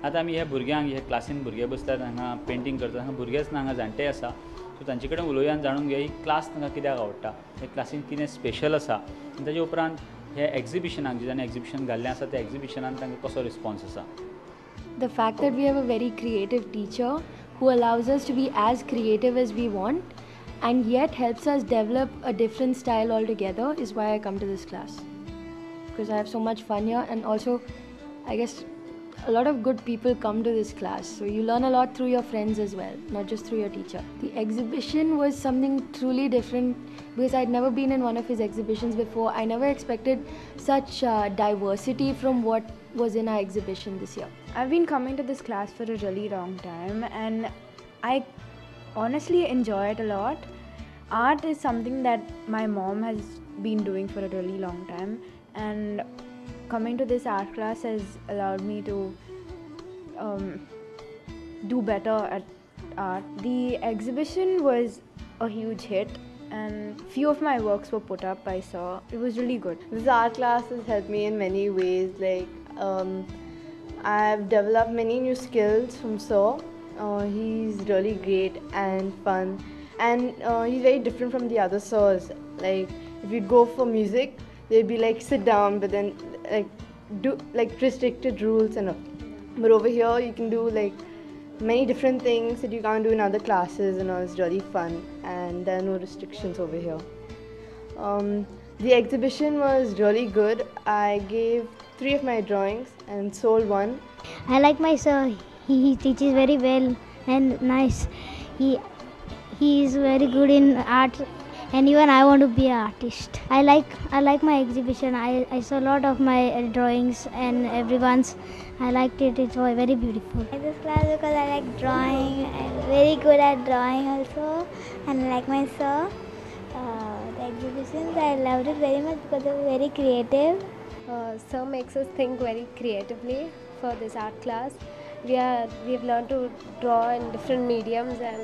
आतां आमी ह्या भुरग्यांक, ह्या क्लासीन भुरगे बसतात, हांगा पेंटींग करतात, हांगा भुरगेच ना, हांगा जाणटे आसा. सो तांचे कडेन उलोवया आनी जाणून घेवया ही क्लास तांकां कित्याक आवडटा, हे क्लासीन कितें स्पेशल आसा आनी ताजे उपरांत हे एग्जिबिशनाक जे जाणें एग्जिबिशन घाल्लें आसा त्या एग्जिबिशनान तांकां कसो रिस्पॉन्स आसा. The fact that we have a very creative teacher who allows us to be as creative as we want and yet helps us develop a different style altogether is why I come to this class. Because I have so much fun here, and also I guess a lot of good people come to this class. So you learn a lot through your friends as well, not just through your teacher. The exhibition was something truly different because I'd never been in one of his exhibitions before. I never expected such diversity from what was in our exhibition this year. I've been coming to this class for a really long time and I honestly enjoy it a lot. Art is something that my mom has been doing for a really long time, and coming to this art class has allowed me to do better at art. The exhibition was a huge hit and few of my works were put up, I saw. It was really good. This art class has helped me in many ways. Like, I've developed many new skills from Sir. He's really great and fun, and he's very different from the other sirs. Like, if you'd go for music, they'd be like, sit down, but then like do like restricted rules and all. But over here you can do like many different things that you can't do in other classes and all. It's really fun and there are no restrictions over here. The exhibition was really good. I gave 3 of my drawings and sold 1. I like my sir. He teaches very well and nice. He is very good in art, and even I want to be an artist. I like my exhibition. I saw a lot of my drawings and everyone's. I liked it. It was very beautiful. I like this class because I like drawing. I'm very good at drawing also, and I like my sir. The exhibitions, I loved it very much because they were very creative. Sir makes us think very creatively for this art class. We have learned to draw in different mediums, and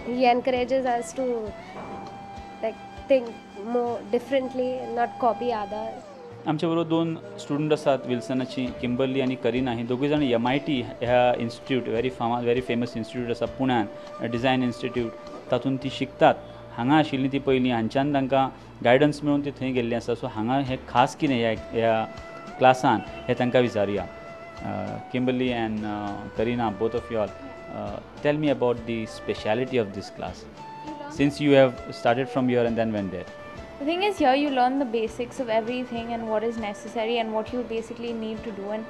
he encourages us to like think more differently and not copy others. आमचे बरोबर 2 student आसात विल्सनाची, Kimberly आनी करीना. ही दोगूय जाण MIT ह्या institute, very famous institute आसा पुण्यान, design institute, तातूंत ती शिकतात. हांगा आशिल्ली ती पयलीं, हांच्यान तांकां गायडन्स मेळून ती थंय गेल्ली आसा. सो हांगा हें खास कितें ह्या क्लासान हें तांकां विचारुया. Kimberly and Karina, both of you all, tell me about the speciality of this class, since you have started from here and then went there. The thing is, here you learn the basics of everything and what is necessary and what you basically need to do, and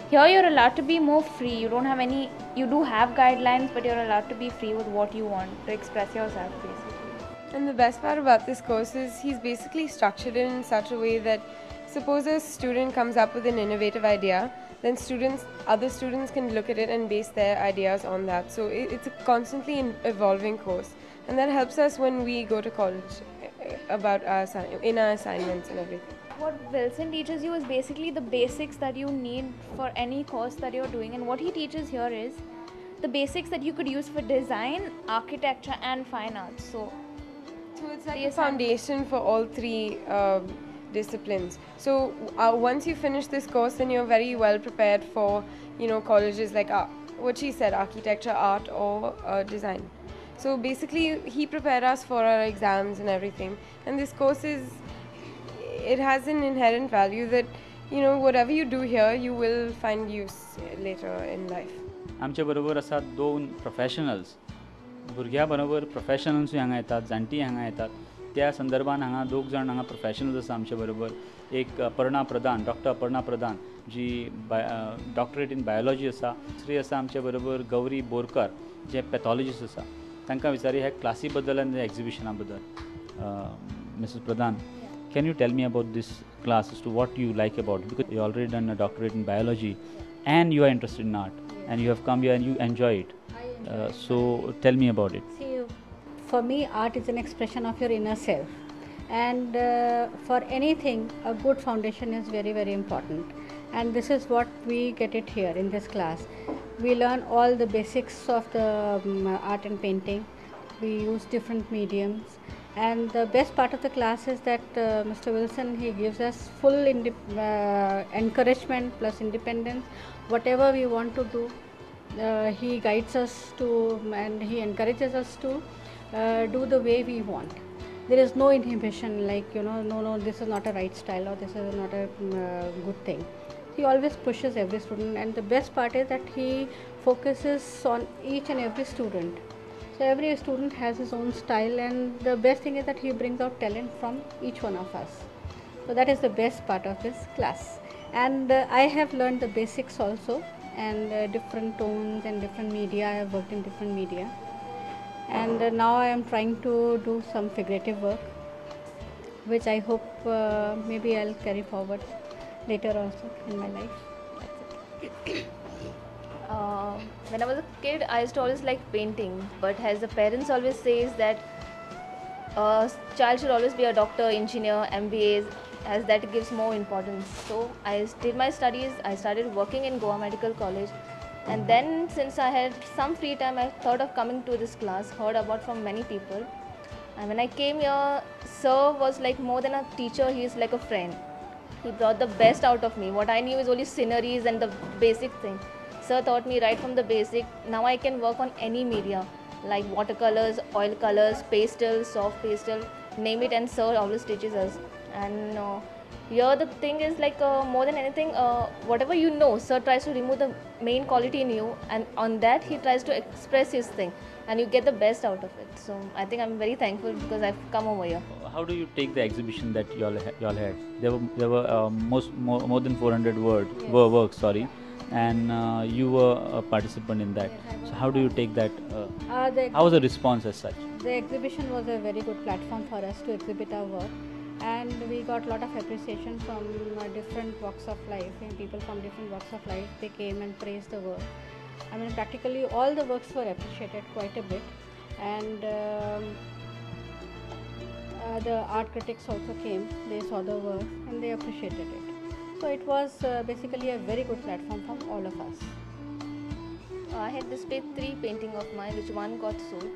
here you're allowed to be more free. You don't have any, you do have guidelines, but you're allowed to be free with what you want to express yourself basically. And the best part about this course is he's basically structured it in such a way that suppose a student comes up with an innovative idea, then other students can look at it and base their ideas on that. So it's a constantly evolving course, and that helps us when we go to college about in our assignments and everything. What Wilson teaches you is basically the basics that you need for any course that you're doing, and what he teaches here is the basics that you could use for design, architecture and fine arts. So it's like a foundation for all 3 disciplines. So once you finish this course, then you're very well prepared for, you know, colleges like what she said, architecture, art or design. So basically he prepared us for our exams and everything, and this course it has an inherent value that, you know, whatever you do here, you will find use later in life. आमचे बरोबर आसात 2 professionals. भुरग्यां बरोबर प्रोफेशनल्सूय हांगा येतात, जाणटीं हांगा येतात. त्या संदर्भान हांगा 2 जाण हांगा प्रोफेशनल्स आसा आमचे बरोबर. एक अपर्णा प्रधान, डॉक्टर अपर्णा प्रधान, जी डॉक्टरेट इन बायोलॉजी आसा. दुसरी आसा आमचे बरोबर गौरी बोरकर, जे पॅथॉलॉजिस्ट आसा. तांकां विचारी ह्या क्लासी बद्दल आनी एग्जिबिशना बद्दल. Mrs Pradhan, can you tell me about this class, as to what you like about it? Because you already done a doctorate in biology and you are interested in art, and you have come here and you enjoy it. So tell me about it. See, for me, art is an expression of your inner self, and for anything, a good foundation is very, very important. And this is what we get it here in this class. We learn all the basics of the art and painting. We use different mediums, And the best part of the class is that Mr. Wilson, he gives us full encouragement plus independence. Whatever we want to do, he guides us to, and he encourages us to do the way we want. There is no inhibition, like, you know, no, this is not a right style or this is not a good thing. He always pushes every student, and the best part is that he focuses on each and every student. So every student has his own style, and the best thing is that he brings out talent from each one of us. So that is the best part of this class. And I have learned the basics also, and different tones and different media. I have worked in different media. And now I am trying to do some figurative work, which I hope maybe I'll carry forward later also in my life. That's it. When I was a kid, I used to always like painting, but as the parents always says that a child should always be a doctor, engineer, MBA, as that gives more importance. So I did my studies, I started working in Goa Medical College, and then since I had some free time, I thought of coming to this class, heard about from many people. And when I came here, sir was like more than a teacher, he is like a friend. He brought the best out of me. What I knew is only sceneries and the basic thing. Sir taught me right from the basic. Now I can work on any media, like watercolors, oil colors, pastels, soft pastel, name it, and sir always teaches us. And here the thing is like more than anything, whatever you know, sir tries to remove the main quality in you, and on that he tries to express his thing, and you get the best out of it. So I think I'm very thankful because I've come over here. How do you take the exhibition that you all had? There were more than 400 works, sorry, and you were a participant in that. Yes, so how do you take that? How was the response as such? The exhibition was a very good platform for us to exhibit our work, and we got a lot of appreciation from different walks of life, and people from different walks of life, they came and praised the work. I mean, practically all the works were appreciated quite a bit, and the art critics also came, they saw the works and they appreciated it. So it was basically a very good platform for all of us. I had displayed 3 paintings of mine, which one got sold,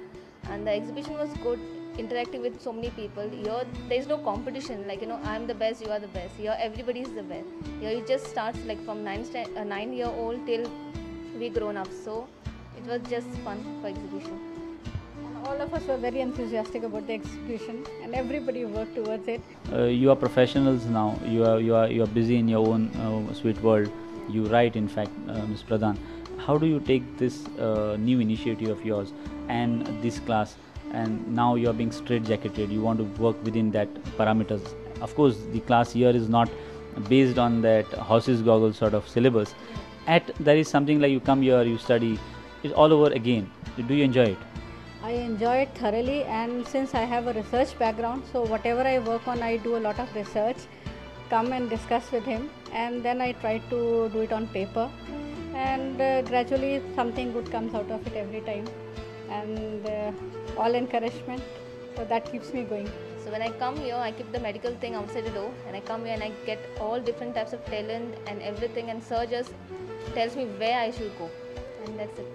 and the exhibition was good, interacting with so many people. Here there is no competition, like, you know, I'm the best, you are the best. Here everybody is the best. Here it just starts like from 9-year-old till we grown up. So it was just fun for exhibition. And all of us were very enthusiastic about the exhibition, and everybody worked towards it. You are professionals now. You are busy in your own sweet world. You write, in fact, Ms. Pradhan. How do you take this new initiative of yours and this class? And now you are being straitjacketed. You want to work within that parameters. Of course, the class here is not based on that horse's goggle sort of syllabus. There is something like you come here, you study, it's all over again. Do you enjoy it? I enjoy it thoroughly, and since I have a research background, so whatever I work on, I do a lot of research, come and discuss with him, and then I try to do it on paper, and gradually something good comes out of it every time, and all encouragement, so that keeps me going. So when I come here, I keep the medical thing outside the door, and I come here and I get all different types of talent and everything, and sir just tells me where I should go, and that's it.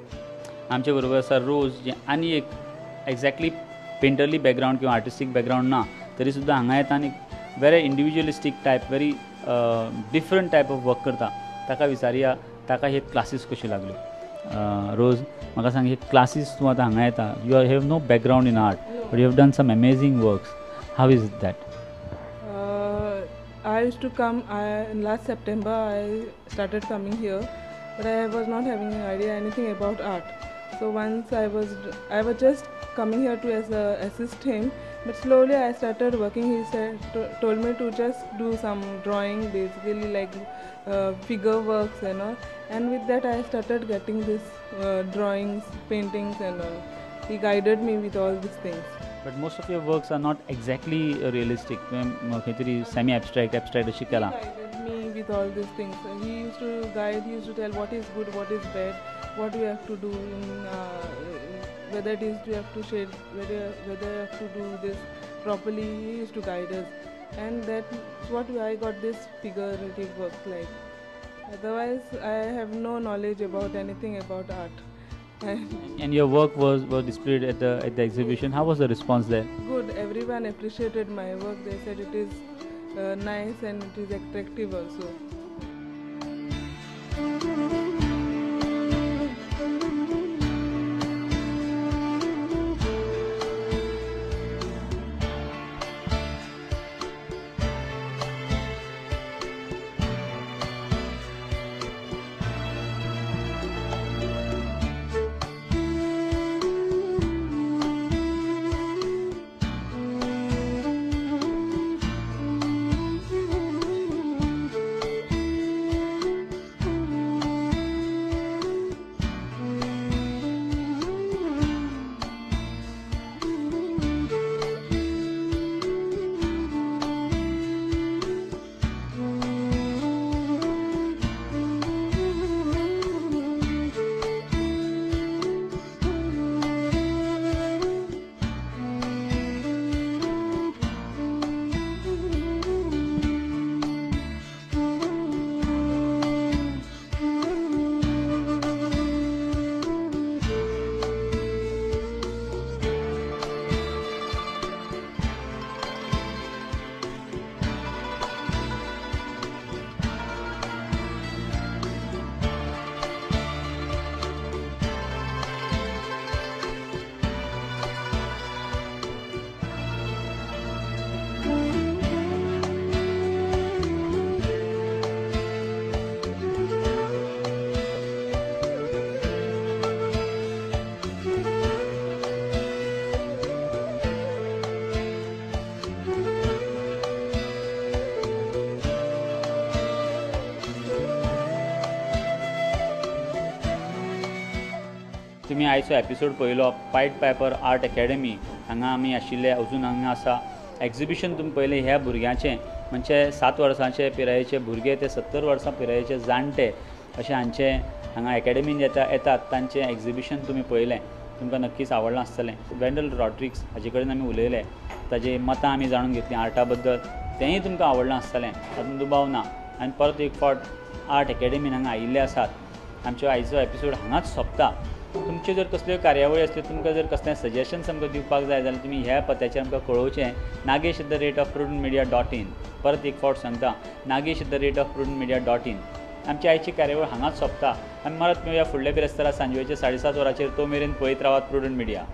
आमचे बरोबर आसा रोज, जे आनी एक exactly पेंटरली background किंवा artistic background ना तरी सुद्दां हांगा येता आनी very individualistic type, very different type of work करता. ताका विचारया ताका हे क्लासीस कश्यो लागल्यो. रोज, म्हाका सांग, हे क्लासीस तूं आतां हांगा येता, you have no background in art, but you have done some amazing works. How is that? I used to come last September. I started coming here, but I was not having any idea anything about art. So once I was just coming here to assist him, but slowly I started working. He said told me to just do some drawing, basically like figure works and all. And with that I started getting this drawings, paintings and all. He guided me with all these things. But most of your works are not exactly realistic. Semi-abstract, abstract अशी केला. He guided me with all these things. He used to guide, he used to tell what is good, what is bad, what we have to do, in, whether it is you have to shade, whether you have to do this properly. He used to guide us, and that's what I got this figurative work like. Otherwise, I have no knowledge about anything about art. And your work was displayed at the exhibition. How was the response there? Good. Everyone appreciated my work. They said it is nice and it is attractive also. तुमी आयचो episode पळयलो पायड Piper art academy हांगा आमी आशिल्ले, अजून हांगा आसा. Exhibition तुमी पळयलें ह्या भुरग्यांचें, म्हणजे 7 वर्सांचे पिरायेचे भुरगे ते 70 वर्सां पिरायेचे जाणटे अशें हांचे हांगा एकेडमीन येतात तांचें एग्जिबिशन तुमी पळयलें, तुमकां नक्कीच आवडलां आसतलें. वेंडल रॉड्रिक्स हाजे कडेन आमी उलयले, ताजी मतां आमी जाणून घेतलीं आर्टा बद्दल, तेंय तुमकां आवडलां आसतलें तातूंत दुबाव ना. आनी परत एक फावट आर्ट एकेडमीन हांगा आयिल्ले आसात. आमचो आयचो एपिसोड हांगाच सोंपता. तुमच्यो जर कसल्यो कार्यावळी आसल्यो, तुमकां जर कसलें सजेशन्स आमकां दिवपाक जाय जाल्यार तुमी ह्या पत्त्याचेर आमकां कळोवचें, nagesh@prudentmedia.in. परत एक फावट सांगता, nagesh@prudentmedia.in. आमची आयची कार्यावळ हांगाच सोंपता. आमी परत मेळुया फुडल्या बिरेस्तारा सांजवेळच्या 7:30 वरांचेर. तो मेरेन पळयत रावात प्रुडंट मिडिया.